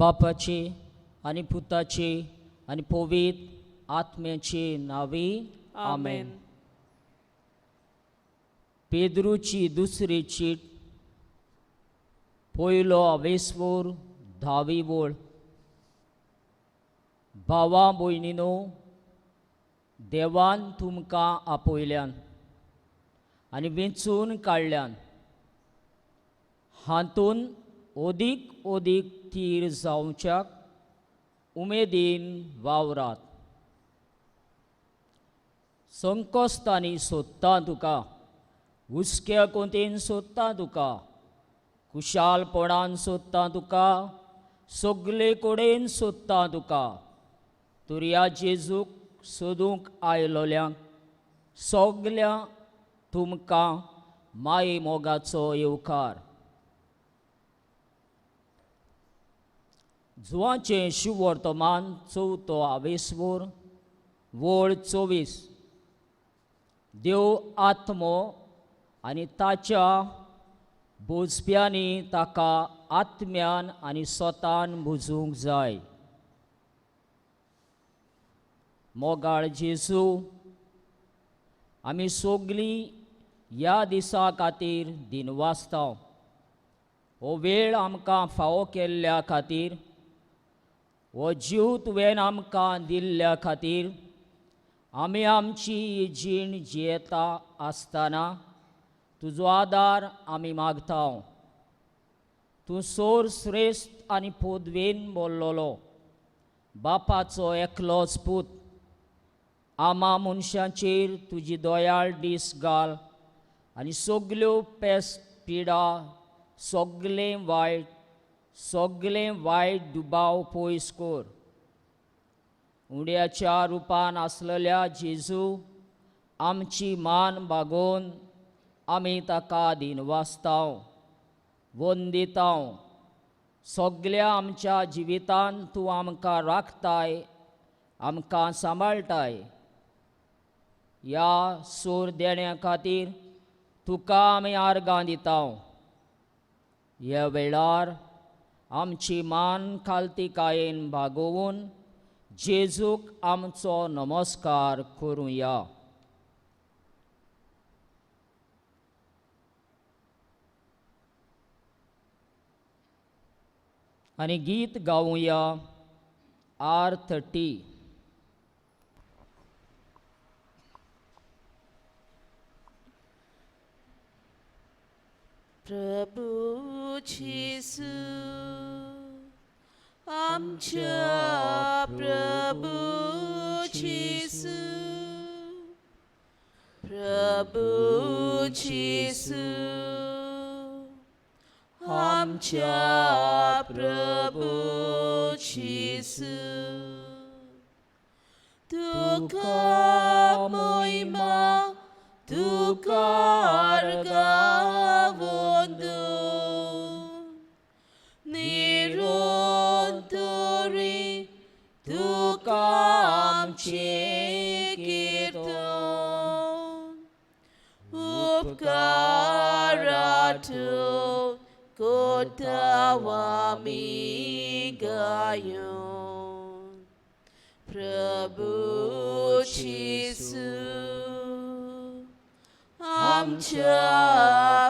बापाचे आनी पुताचे आनी पवित्र आत्म्याचे नांवी आमेन. पेद्रूची दुसरी चीट, पयलो अवेस्वोर, धावी वळ. भावा भयणीनो, देवान तुमकां आपयल्यान आनी वेंचून काडल्यान, हातून अदीक अदीक थीर जावच्याक उमेदीन वावरात. संकश्टांनी सोदता तुका, हुस्क्या कोंतेन सोदता तुका, खुशालपणान सोदता तुका, सगले कडेन सोदता तुका. तुर्या जेजूक सोदूंक आयलोल्यांक सगल्या तुमकां माये मोगाचो येवकार. जुवाचें शिववर्तमान चवथो आवेस्वोर, वळ 24. देव आत्मो आनी ताच्या बोजप्यांनी ताका आत्म्यान आनी स्वतान बुजूंक जाय. मोगाळ जेजू, आमी सगलीं ह्या दिसा खातीर दिनवासता. हो वेळ आमकां फावो केल्ल्या खातीर, हो जीव तुवें आमकां दिल्ल्या खातीर, आमी आमची ही जीण जियेता आसतना तुजो आदार आमी मागता. तूं सोर श्रेश्ठ आनी पोदवेन बोल्लोलो बापाचो एकलोच पूत, आमा मनशांचेर तुजी दयाळ दीस घाल आनी सगल्यो पेस पिडा, सगलें वायट, सगलें वायट दुबाव पयस कर. उड्याच्या रुपान आसलेल्या जेजू, आमची मान बागोवन आमी ताका दिनवासता, वंदिता. सगल्या आमच्या जिवितान तूं आमकां राखताय, आमकां सांबाळटाय. ह्या सूर देण्या खातीर तुका आमी आर्गां दिता. ह्या वेळार आमची मान खालतिकायेन बागोवन जेजूक आमचो नमस्कार करुया. आनी गीत गावया R30. प्रभू जेजू, आमच्या प्रभू जेजू, प्रभू जेजू, आमच्या प्रभू जेजू, तुका मोहिमा, तुका आर्गां वंदूं, निरंतरी तुका आमचें कीर्तन, उपकारातूं कोता आमी गायूं. प्रभू जेजू, आमच्या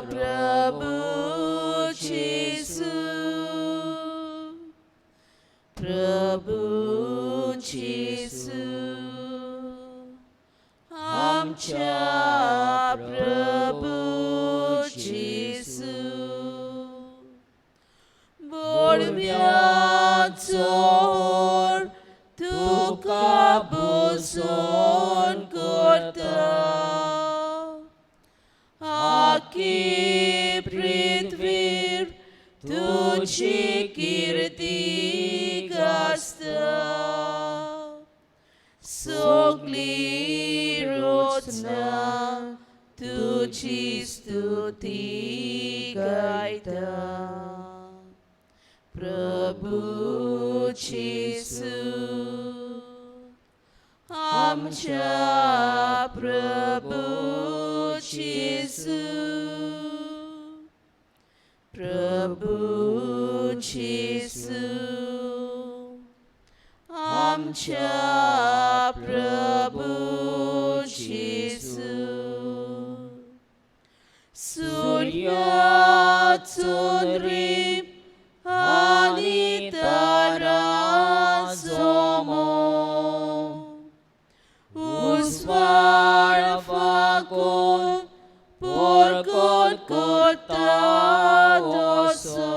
प्रभू जेजू, प्रभू जेजू, आमच्या प्रभू जेजू, बोडव्याचो तुका बुजोन करता, आखी पृथ्वीर तुजी कीर्ती गाजता, सगली रचना तुजी स्तुती गायता. प्रभू जेजू, आमच्या प्रभू जेजू, प्रभू जेजू, आमच्या प्रभू जेजू. सूर्या चंद्री आनी तारा जोमो उजवाड फांकून परकट करता तसो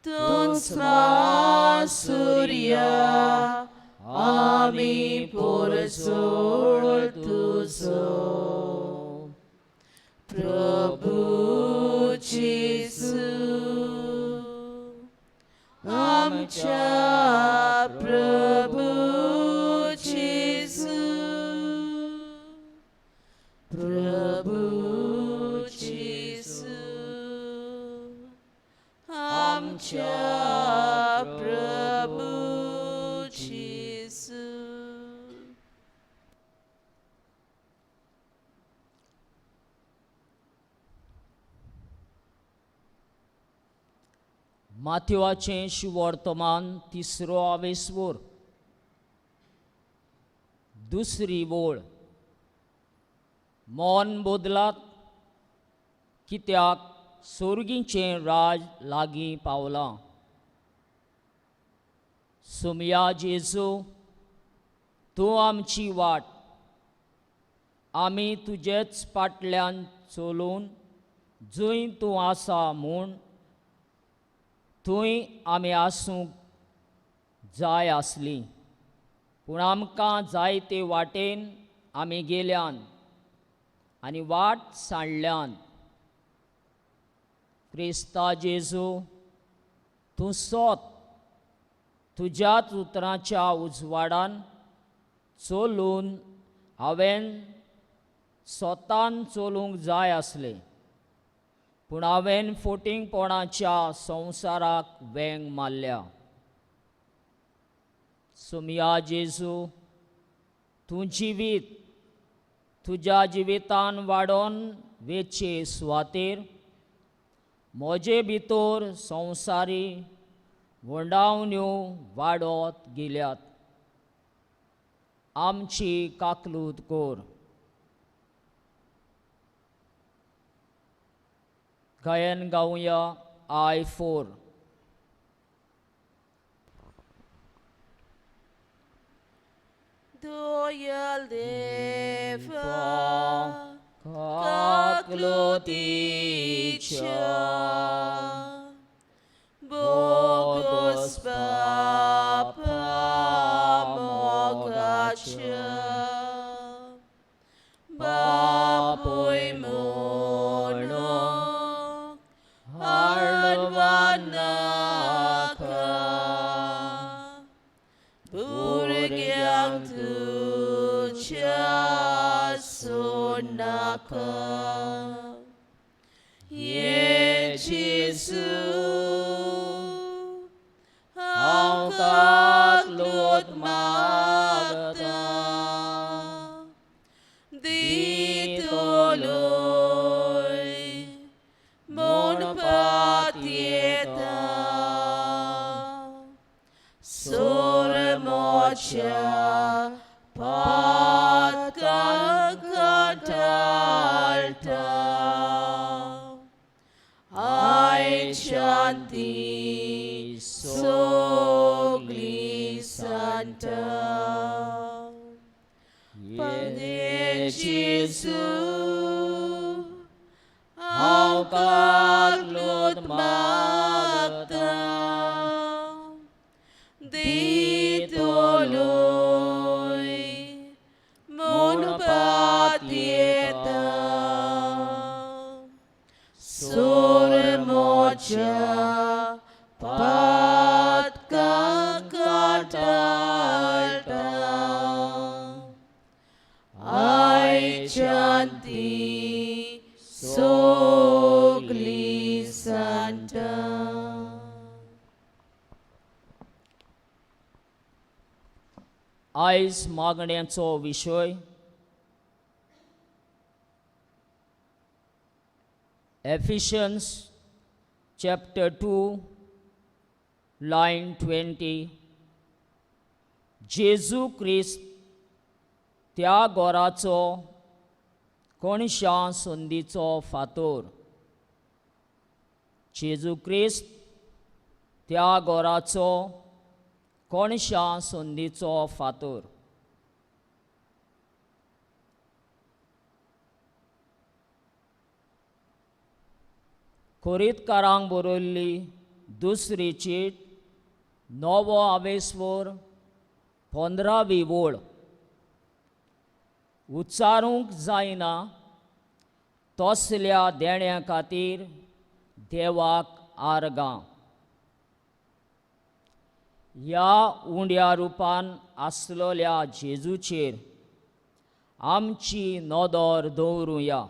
तूंच सूर्या आमी पोरजोळ तुजो. प्रभू जेजू आमच्या प्रभू जेजू. प्रभू जेजू आमच्या प्रभू जेजू. माथ्युवाचें शुवर्तमान तिसरो आवेसवोर दुसरी वोळ. मन बदलात कित्याक सोर्गीचें राज लागीं पावलां. सुमया जेजू तूं आमची वाट, आमी तुजेच फाटल्यान चलून जंय तूं आसा म्हूण थंय आमी आसूंक जाय आसली, पूण आमकां जायते वाटेन आमी गेल्यान आनी वाट सांडल्यान. क्रिस्ता जेजू तूं सोत, तुज्याच उतरांच्या उजवाडान चलून हांवें स्वतान चलूंक जाय आसलें, पूण हांवें फोटिंगपणाच्या संवसाराक वेंग मारल्या. सुमया जेजू तूं जिवीत, तुज्या जिवितान वाडोवन वेचे सुवातेर म्हजे भितर संवसारी वंडावण्यो वाडत गेल्यात. आमची काकलूत कर. गायन गावया I 4. Doyal deva काकलुतीच्या bogos papa mogacha bapoy mono hardwanaka burgyang tucha sonaka. Ye Jesu हांव काकलूत मागता दितलोय म्हूण पातयेता सोरमोच्या पातकांक टाळटा. आय शांती सोगली सांता. ये जेजू हांव हांव काकलूत काकलूत मागता मागता दितलोय म्हूण पातयेता सोरमोच्या पातकांक टाळटा. आय शांती सोगली सांता. आयज मागण्याचो विशय Ephesians chapter 2 line 20. जेजू क्रिस्त त्या गोराचो कोणशा संदीचो फातोर. जेजू क्रिस्त त्या गोराचो कोणशा संदीचो फातोर. कोरीतकारांक बरयल्ली दुसरी चीट नवो आवेस्वर 15वी वळ. उच्चारूंक जायना तसल्या देण्या खातीर देवाक आर्गां. ह्या उंड्या रुपान आसलेल्या जेजूचेर आमची नदर दवरुया.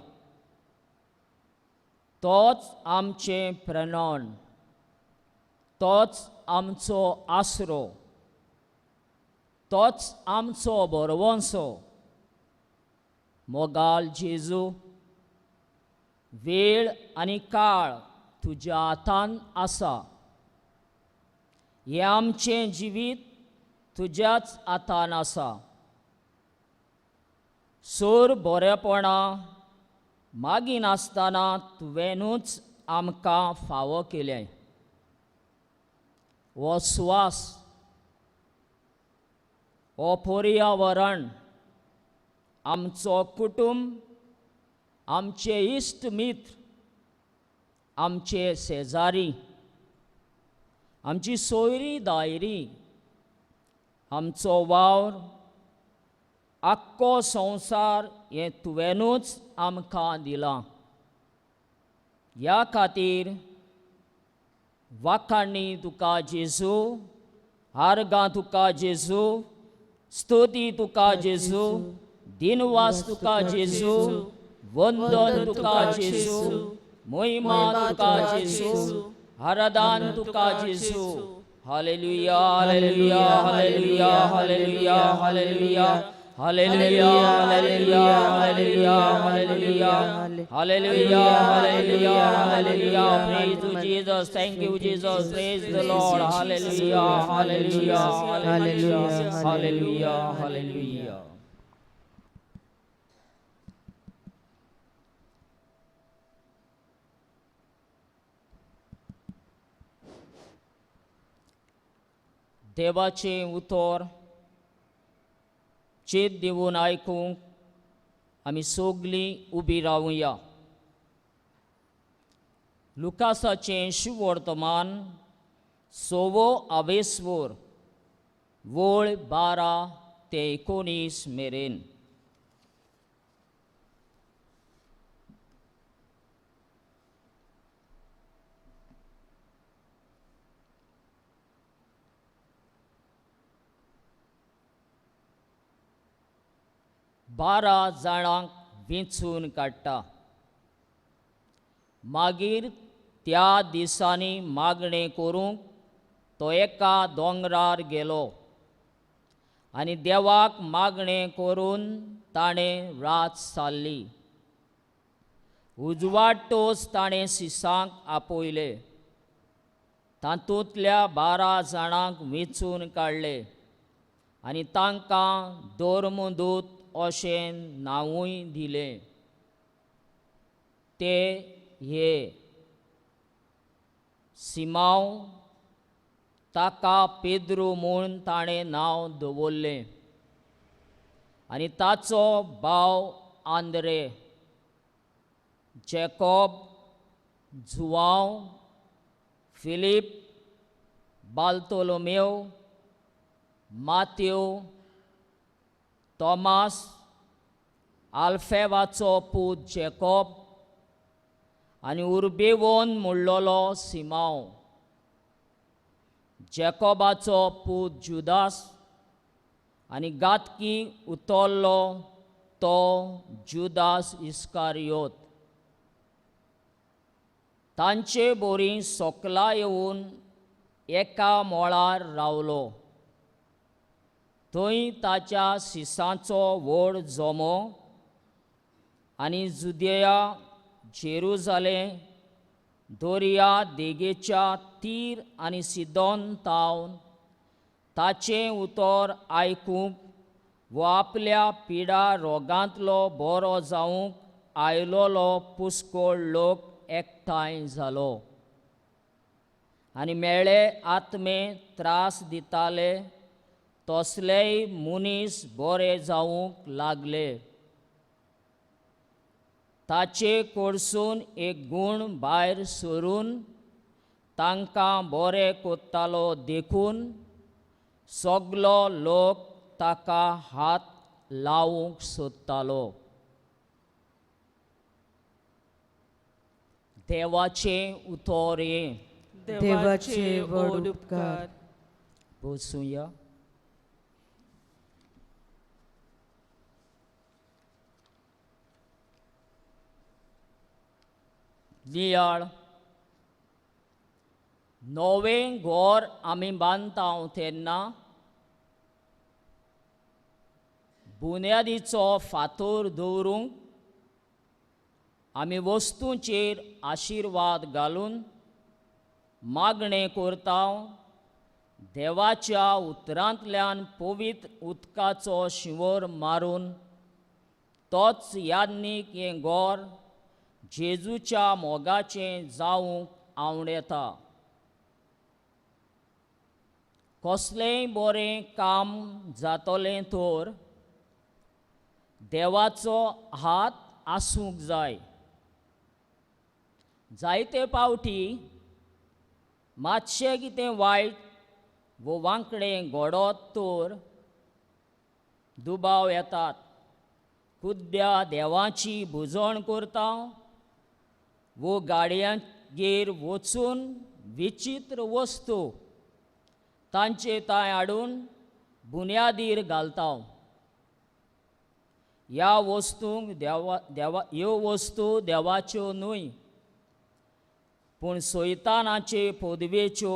तोच आमचें प्रणोन, तोच आमचो आसरो, तोच आमचो बरवंसो. मोगाल जेजू, वेळ आनी काळ तुज्या हातान आसा. हें आमचें जिवीत तुज्याच हातान आसा. सोर बरेपणां मागिनासतना तुवेंनूच आमकां फावो केलें. हो सुवास, हो पर्यावरण, आमचो कुटुंब, आमचे इश्ट मित्र, आमचे शेजारी, आमची सोयरी दायरी, आमचो वावर, आख्खो संवसार हें तुवेंनूच आमकां दिलां. ह्या खातीर वाखाणी तुका जेजू, आर्गां तुका जेजू, स्तुती तुका जेजू, दिनवास तुका जेजू, वंदन तुका जेजू, महिमा तुका जेजू, आराधन तुका जेजू. Hallelujah, hallelujah, hallelujah, hallelujah, hallelujah, hallelujah, hallelujah, hallelujah, hallelujah, hallelujah, hallelujah, hallelujah. Praise to Jesus. Thank you Jesus. Praise the Lord. Hallelujah, hallelujah, hallelujah, hallelujah, hallelujah. देवाचें उतर चेत दिवन आयकूंक आमी सगलीं उबी रावया. लुकासाचें शुवर्तमान 6वो आवेस्वर वळ 12 ते 19 मेरेन. बारा जाणांक वेंचून काडटा. मागीर त्या दिसांनी मागणें करूंक तो एका दोंगरार गेलो आनी देवाक मागणें करून ताणें रात सारली. उजवाडटोच ताणें शिसांक आपयले, तातूंतल्या 12 जाणांक वेंचून काडले आनी तांकां धर्मदूत अशें नांवूय दिलें. ते हे सिमांव, ताका पेद्रू म्हूण ताणें नांव दवरलें, आनी ताचो भाव आंद्रे, जेकॉब, जुआंव, फिलीप, बाल्तोलोमेव, मातेव, तॉमास, आल्फेवाचो पूत जेकॉब आनी उर्बेवन मुडलोलो सिमांव, जेकॉबाचो पूत जुदास आनी गातकी उतरलो तो जुदास इस्कारियोत. तांचे बोरी सोकला येवन एका मळार रावलो. थंय ताच्या शिसांचो व्हड जमो आनी जुदेया, जेरुजालेम, दर्या देगेच्या तीर आनी सिदोन तावन ताचें उतर आयकूंक वो आपल्या पिडा रोगांतलो बरो जावंक आयलोलो पुस्कोळ लोक एकठांय जालो आनी मेळे आत्मे त्रास दिताले तसलेय मनीस बरे जावंक लागले. ताचे कडसून एक गूण भायर सरून तांकां बरे कोत्तालो देखून सगलो लोक ताका हात लावंक सोदतालो. देवाचें उतर हें. देवाचे व्हड उपकार. बसुया. नियाळ नवें घर आमी बांदता तेन्ना बुन्यादीचो फातर दवरूंक आमी वस्तूंचेर आशिर्वाद घालून मागणें करता. देवाच्या उतरांतल्यान पवित्र उदकाचो शिंवर मारून तोच याज्ञीक हें घर जेजूच्या मोगाचें जावंक आवडेता. कसलेंय बरें काम जातलें तर देवाचो हात आसूंक जाय. जायते पावटी मातशें कितें वायट वो वांकडें घडत तर दुबाव येतात. कुद्द्या देवाची भुजण करता वो गाडयांगेर वचून विचित्र वस्तू तांचे तांय हाडून बुन्यादीर घालता. ह्या वस्तूंक देवा देवा ह्यो वस्तू देवाच्यो न्हय पूण सैतानाचे पदवेच्यो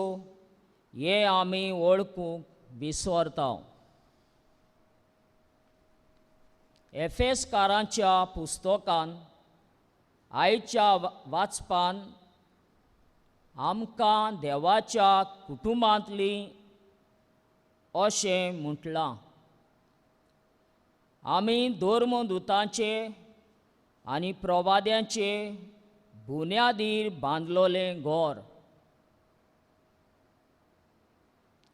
हें आमी वळखूंक विसरता. एफेसकारांच्या पुस्तकान आयच्या वाचपान आमकां देवाच्या कुटुंबांतली अशें म्हटलां. आमी धर्मदुतांचे आनी प्रवाद्यांचे बुन्यादीर बांदलोलें घर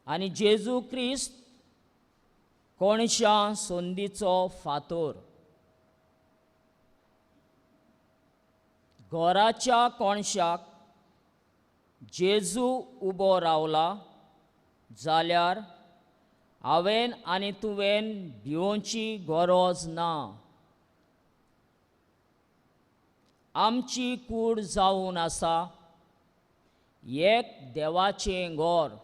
आनी जेजू क्रिस्त कोणशा संदीचो फातोर. घराच्या कोणशाक जेजू उबो रावला जाल्यार हांवें आनी तुवें भिवची गरज ना. आमची कूड जावन आसा एक देवाचें घर.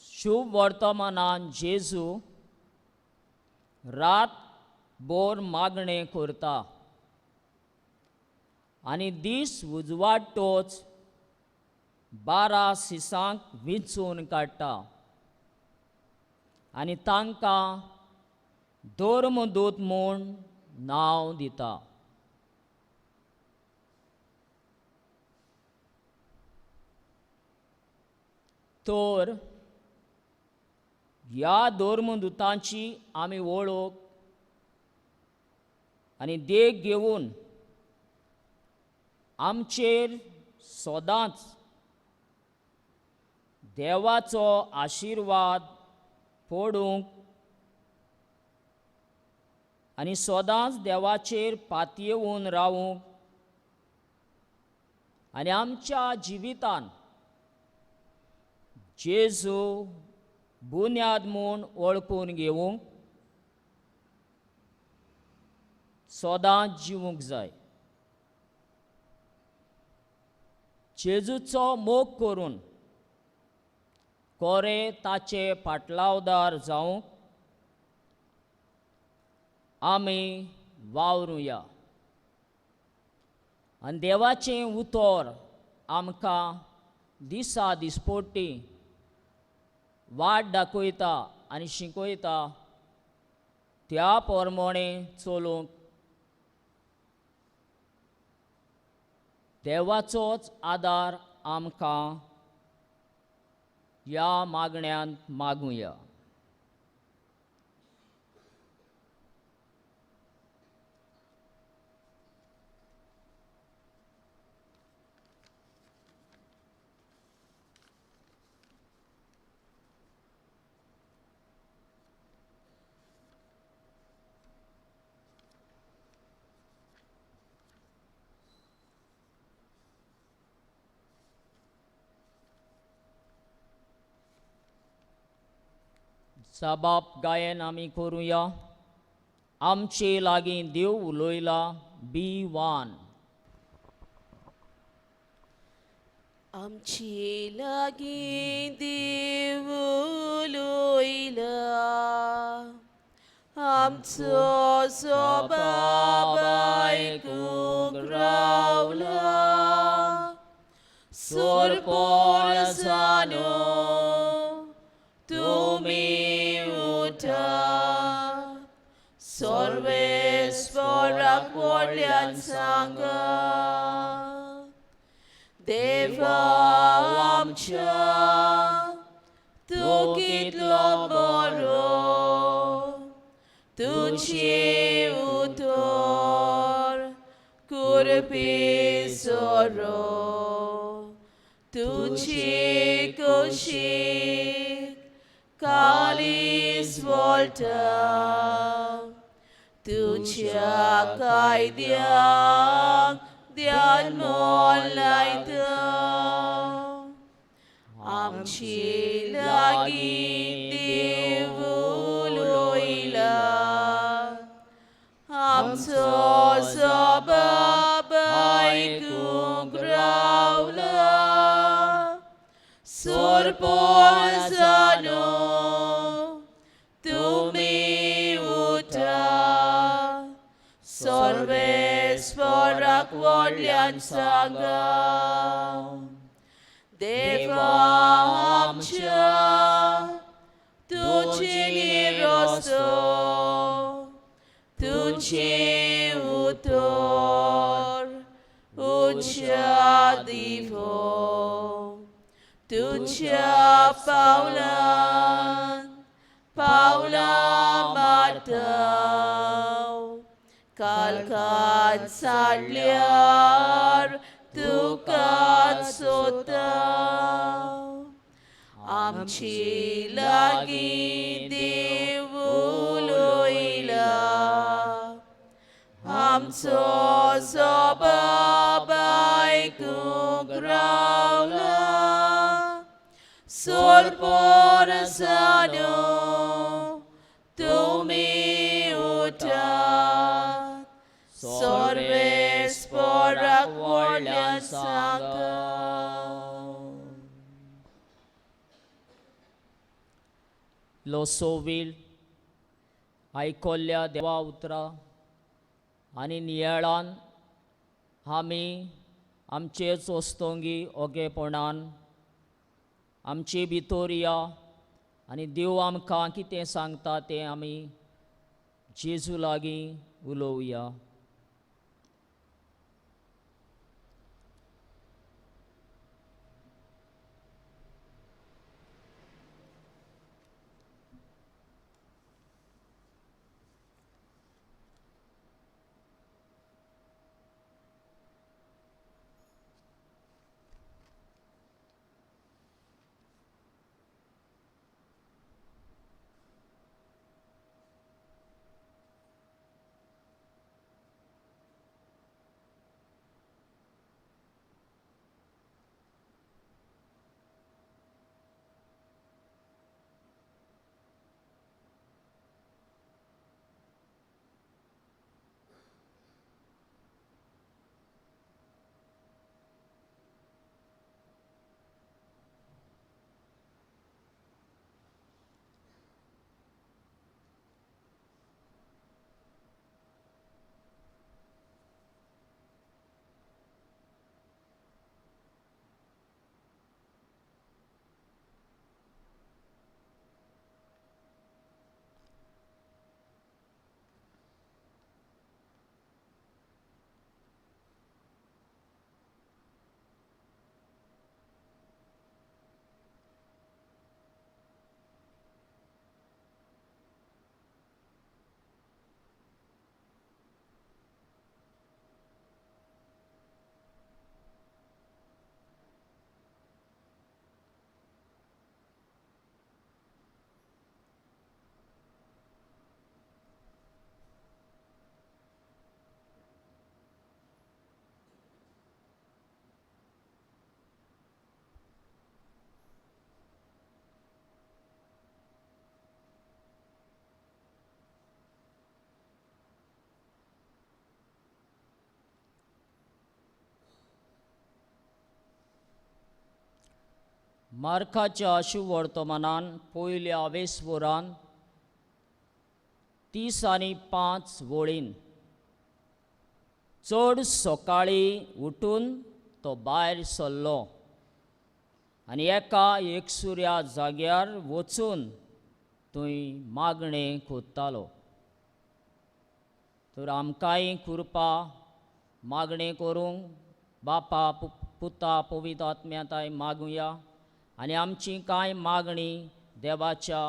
शुभ वर्तमानान जेजू रात भर मागणें करता आनी दीस उजवाडटोच 12 सिसांक विंचून काडटा आनी तांकां धर्मदूत म्हूण नांव दिता. तर ह्या धर्मदुतांची आमी वळख आनी देख घेवन आमचेर सदांच देवाचो आशिर्वाद पडूंक आनी सदांच देवाचेर पातयेवन रावूंक आनी आमच्या जिवितान जेजू बुन्याद म्हूण वळखून घेवंक सदांच जिवूंक जाय. जेजूचो मोग करून कोरे ताचे पाटलावदार जावंक आमी वावरुया आनी देवाचें उतर आमकां दिसा दिसपट्टी वाट दाखयता आनी शिकयता त्या प्रमाणे चलूंक देवाचोच आदार आमकां ह्या मागण्यांत मागुया. साबाप गायन आमी करुया. आमचे लागीं देव उलयला बी वान. आमचे लागीं देव उलयला, आमचो सबाब आयकूंक रावला. सोरपोरसानो तुमी उठा, सर्वेस्पराक व्हडल्यान सांगा. देवा आमच्या तूं कितलो बरो, तुजें उतर करपी सोरो, तुजे कुशीक कालीस वळटा, तुज्या कायद्यांक ध्यान मोल लायता. आमचे लागीं देव उलयला, आमचो सबाब आयकूंक रावला. सोरपोरसानो तुमी उठा, सर्वेस्पराक व्हडल्यान सांगा. देवा आमच्या तुजें रस्तो, तुजें उतर उच्या दिवो, तुज्या पावलान पावलां मारता, काळखांत साडल्यार तुका सोदता. आमचे लागीं देव उलयला, आमचो सबाब आयकूंक रावला. सोरपोरसानो तुमी उठा, सर्वेस्पराक व्हडल्यान सांगा. लोसोवील आयकोल्ल्या देवा उतरां आनी नियाळान आमी आमचेच वस्तोंगी ओगेपणान आमचे भितर या आनी देव आमकां कितें सांगता तें आमी जेजू लागीं उलोवया. मार्काच्या शुवर्तमानान पयल्या वेसवरान 35 वळीन चड सकाळीं उठून तो भायर सरलो आनी एका एकसुऱ्या जाग्यार वचून थंय मागणें कोत्तालो. तर आमकांय कृपा मागणें करूंक बापा पुता पवित्र आत्म्या मागुया आनी आमची कांय मागणी देवाच्या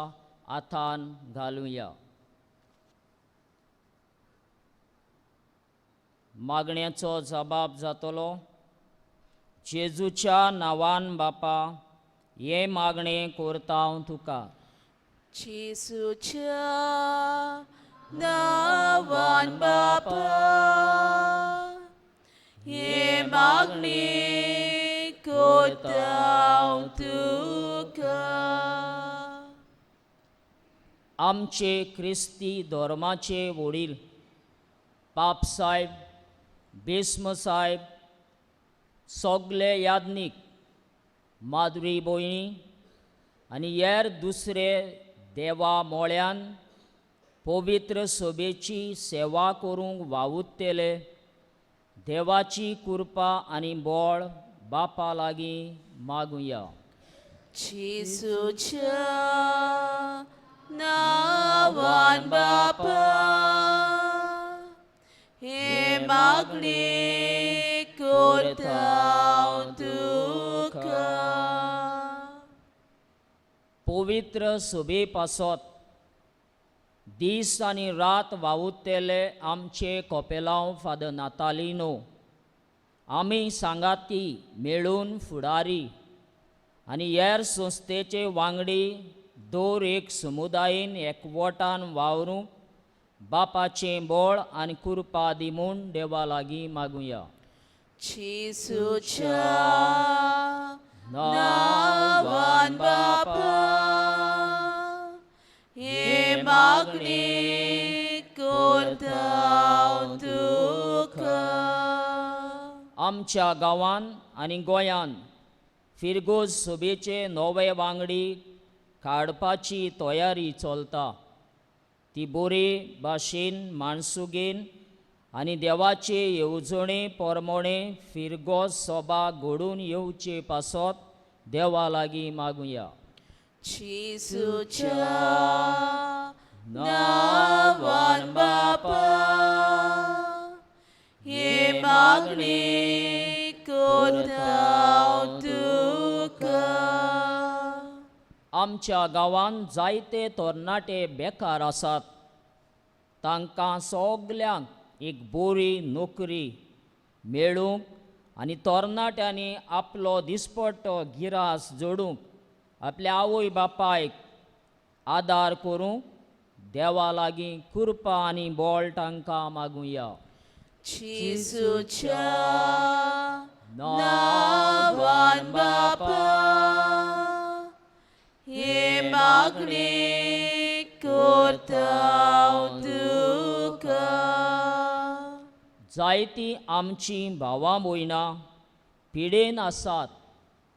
हातान घालुया. मागण्याचो जबाब जातलो. जेजूच्या नांवान बापा हें मागणें करता हांव तुका. जेजूच्या नांवान बापा हें मागणें करता हांव तुका. आमचे क्रिस्ती धर्माचे वडील पाप साहेब, भीस्म साहेब, सगले याज्ञीक, माधुरी भयणी आनी हेर दुसरे देवा मोळ्यान पवित्र सभेची सेवा करूंक वावुरतले देवाची कृपा आनी बळ बापा लागीं मागुया. जेजूच्या नांवान बापा हें मागणें करता हांव तुका. पवित्र सभे पासत दीस आनी रात वावुरतले आमचे कोपेलांव फादर नातालिनो आमी सांगाती मेळून फुडारी आनी हेर संस्थेचे वांगडी दर एक समुदायेन एकवटान वावरूंक बापाचें बळ आनी कृपा दी म्हूण देवा लागीं मागुया. जेजूच्या नांवान बापा हें मागणें करता हांव तुका. आमच्या गांवान आनी गोंयान फिरगोज सभेचे नवे वांगडी काडपाची तयारी चलता. ती बरे भाशेन माणसुगेन आनी देवाचे येवजणे परमोणे फिरगोज सभा घडून येवचे पासत देवा लागीं मागुया. जेजूच्या नांवान बापा हें मागणें करता हांव तुका. आमच्या गांवांत जायते तरणाटे बेकार आसात. तांकां सगल्यांक एक बरी नोकरी मेळूंक आनी तरणाट्यांनी आपलो दिसपट्टो गिरास जोडूंक आपल्या आवय बापायक आदार करूंक देवा लागीं कृपा आनी बळ तांकां मागुया. जेजूच्या नांवान बापा हें मागणें करता हांव तुका. जायतीं आमचीं भावां भयणां पिडेन आसात.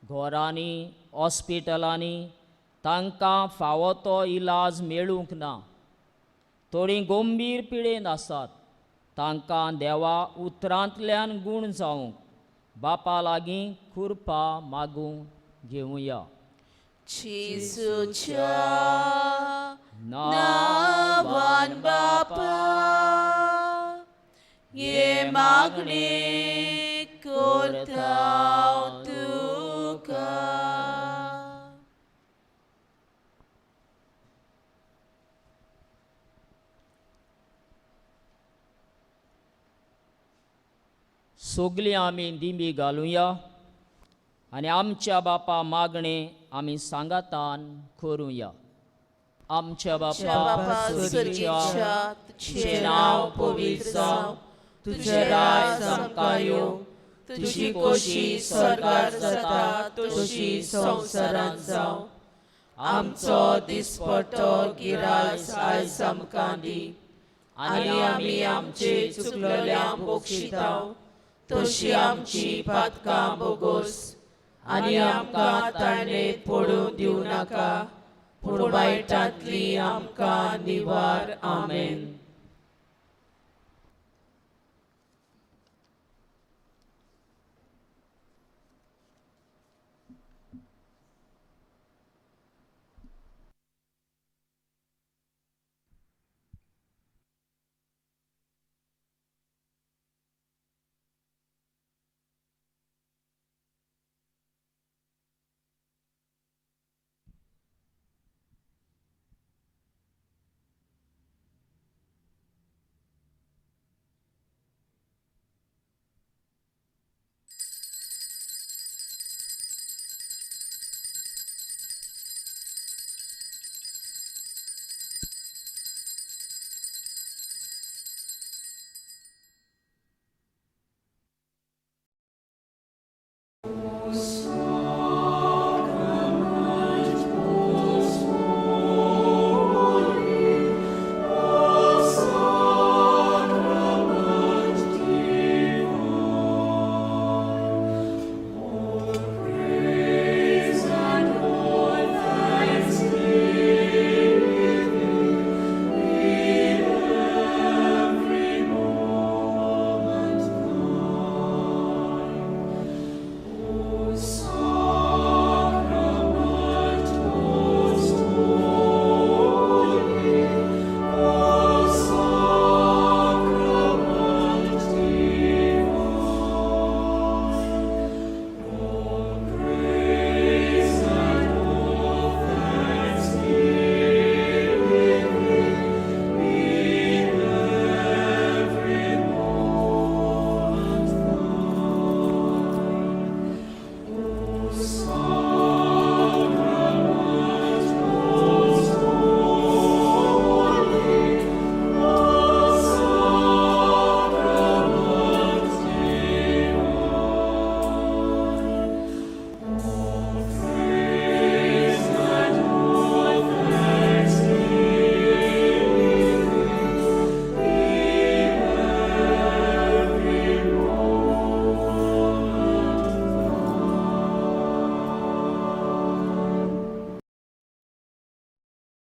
घरांनी हॉस्पिटलांनी तांकां फावो तो इलाज मेळूंक ना. थोडीं गंभीर पिडेन आसात. तांकां देवा उतरांतल्यान गूण जावंक बापा लागीं कृपा मागूंक घेवया. जेजूच्या नांवान बापा हें मागणें करता हांव तुका. सगलीं आमी दिंबी घालुया आनी आमच्या बापा मागणें आमी सांगातान करुया. आमच्या बापा स्वर्गीच्या, तुझें नांव पवित्र जावं, तुझें राज आमकां येवं, तुजी खोशी स्वर्गार जाता तशी संवसारांत जावं. आमचो दिसपट्टो गिरास आयज आमकां दी आनी आमी आमचे चुकलेल्यांक बक्षितांव तशी आमची पातकां बोगोस आनी आमकां ताणें पडूं दिवं नाका, पूण वायटांतली आमकां निवार. आमेन.